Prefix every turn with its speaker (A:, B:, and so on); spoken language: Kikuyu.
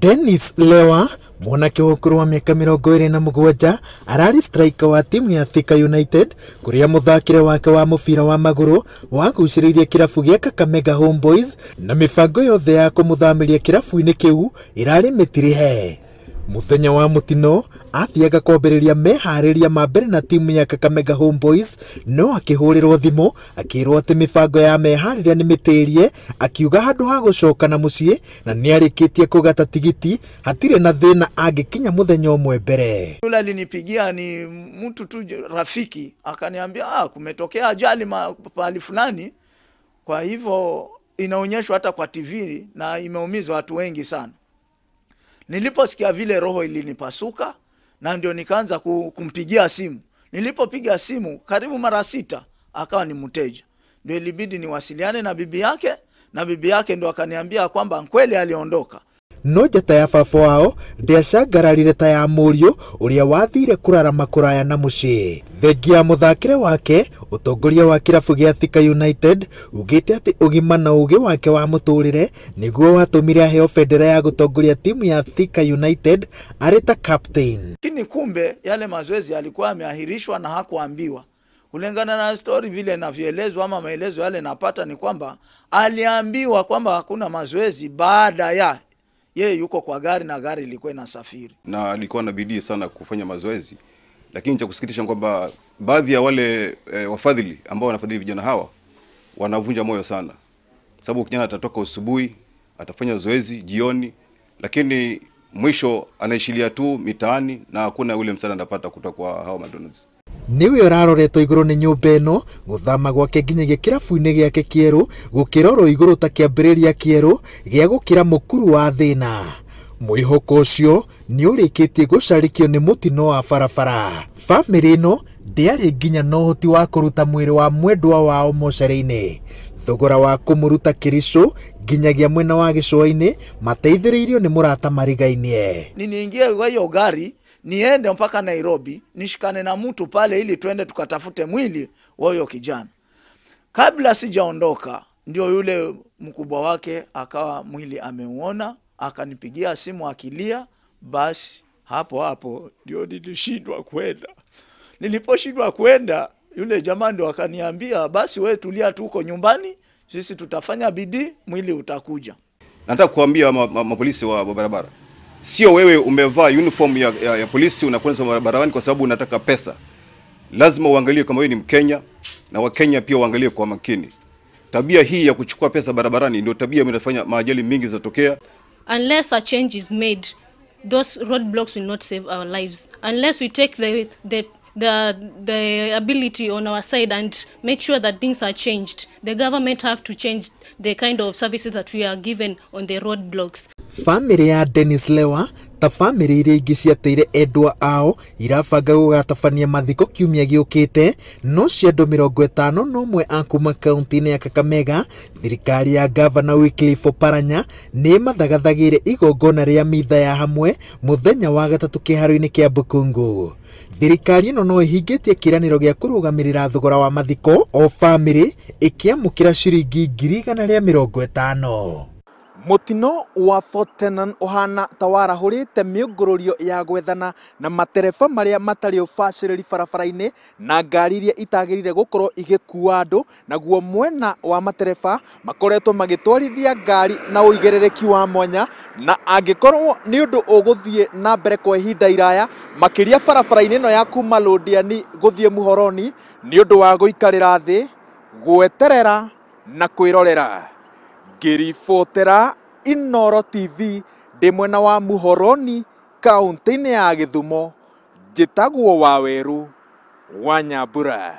A: Dennis Lewa mwanake wa ũkũrũ wa mĩaka 27 ararĩ striker wa timu ya Thika United kũrĩa mũthakĩre wake wa mũbira wa magũrũ wagucĩrĩirie kĩrabu gĩa Kakamega Homeboys na mĩbango yothe ya kũmũthamĩria kĩrabu-inĩ kĩu ĩrarĩ mĩtirihe. Mũthenya wa mũtino athiaga kwambĩrĩria meharĩria ma mbere na timu ya Kakamega Homeboys no akĩhũrĩrwo thimũ akĩrwo atĩ mĩbango ya meharĩria nĩ mĩtĩrie, akiuga handũ ha gũcoka na mũciĩ na nĩarĩkĩtie kũgata tigiti hatirĩ na thĩna angĩkinya mũthenya ũmwe mbere.
B: Yule alinipigia ni mtu tu rafiki, akaniambia kumetokea ajali pahali fulani, kwa hivyo inaonyeshwa hata kwa TV na imeumiza watu wengi sana. Niliposikia vile roho ilinipasuka na ndio nikaanza kumpigia simu. Nilipopiga simu karibu mara 6 akawa ni mteja. Ndio ilibidi niwasiliane na bibi yake, na bibi yake ndio akaniambia kwamba kweli aliondoka.
A: No njata ya baba wao ndĩacangararire ta ya mũriũ ũrĩa wathire kũrarama kũraya na mũciĩ. Thengia ya mũthakĩre wake, ũtongoria wa kĩrabu gĩa Thika United ugĩte atĩ ũgima na ũgĩ wake wa mũtũrĩre nĩguo watũmire aheo bendera ya gũtongoria timu ya Thika United arĩ ta captain.
B: Lakini kumbe yale mazoezi yalikuwa yameahirishwa na hakuambiwa. Kulingana na story vile inavyoelezwa ama maelezo yale napata ni kwamba aliambiwa kwamba hakuna mazoezi baada ya yeye yuko kwa gari na gari ilikuwa inasafiri.
C: Na alikuwa na bidii sana kufanya mazoezi, lakini cha kusikitisha kwamba baadhi ya wale wafadhili ambao wanafadhili vijana hawa wanavunja moyo sana. Sababu kijana atatoka asubuhi, atafanya zoezi jioni, lakini mwisho anaishilia tu mitaani na hakuna ule msaada anapata kutoka kwa hao madonors.
A: Niwe ũraroretwo igũrũ nĩ nyũmba ĩno gũthama gwake nginyagia kĩrabu-inĩ gĩake kĩerũ gũkĩrorwo igũrũ ta kĩambĩrĩria kĩerũ gĩa gũkĩra mũkuru wa thĩna. Mwĩhoko ũcio nĩ ũrĩkĩtie gũcarĩkio nĩ mũtino wa barabara. Bamĩrĩ ĩno ndĩarĩ nginya na ũhoti wa kũruta mwĩrĩ wa mwendwa wao mocarĩ-inĩ. Thogora wa kũmũruta Kĩricũ nginyagia mwena wa gĩcũa-inĩ mateithĩrĩirio nĩ mũrata marigainie.
B: Niniingie kwa hiyo gari niende mpaka Nairobi, nishikane na mtu pale ili tuende tukatafute mwili wa huyo kijana. Kabla sijaondoka, ndio yule mkubwa wake akawa mwili ameuona, akanipigia simu akilia. Basi hapo hapo ndio nilishindwa kwenda. Niliposhindwa kwenda, yule jamaa ndio akaniambia basi wewe tulia tu huko nyumbani, sisi tutafanya bidii, mwili utakuja.
C: Nataka kuambia mapolisi wa barabara, sio wewe umevaa uniform ya polisi unakwenda barabarani kwa sababu unataka pesa. Lazima uangalie kama wewe ni Mkenya, na Wakenya pia uangalie kwa makini. Tabia hii ya kuchukua pesa barabarani ndio tabia inafanya maajali mingi zinatokea.
D: Unless a change is made, those roadblocks will not save our lives. Unless we take the ability on our side and make sure that things are changed. The government have to change the kind of services that we are given on the roadblocks.
A: Family ya Dennis Lewa ta family iria ingĩ ciateire endwa ao irabanga gũgatabania mathiko kiumia gĩũkĩte, no cia andũ 51 a kuma kaunti-inĩ ya Kakamega, thirikari ya Gavana Wycliffe Oparanya nĩ mathagathagĩire igongona rĩa mitha ya hamwe mũthenya wa gatatũ kĩharo-inĩ kĩa Bukungu. Thirikari ĩno no ĩhingĩtie kĩĩranĩro gĩa kũrũgamĩrĩra thogora wa mathiko o family ĩkĩamũkĩra ciringi 150,000. Mũtino wa Fort Tenan ũhana ta warahũrĩte mĩũngũrũrio ya gwethana na matereba marĩa matarĩ ũbacĩrĩri barabara-inĩ na ngari iria itagĩrĩire gũkorwo igĩkua andũ, naguo mwena wa matereba makoretwo magĩtwarithia ngari na ũigĩrĩrĩki wa mwanya, na angĩkorwo nĩ ũndũ ũgũthiĩ na mbere kwa ihinda iraya makĩria barabara-inĩ ĩno ya kuma Londiani gũthiĩ Muhoroni nĩ ũndũ wa gũikarĩra thĩ, gweterera na kwĩrorera. Ngĩribotera Inooro TV ndĩ mwena wa Muhoroni kaunti-inĩ ya Gĩthumo, njĩtagwo Wawerũ wa Nyambura.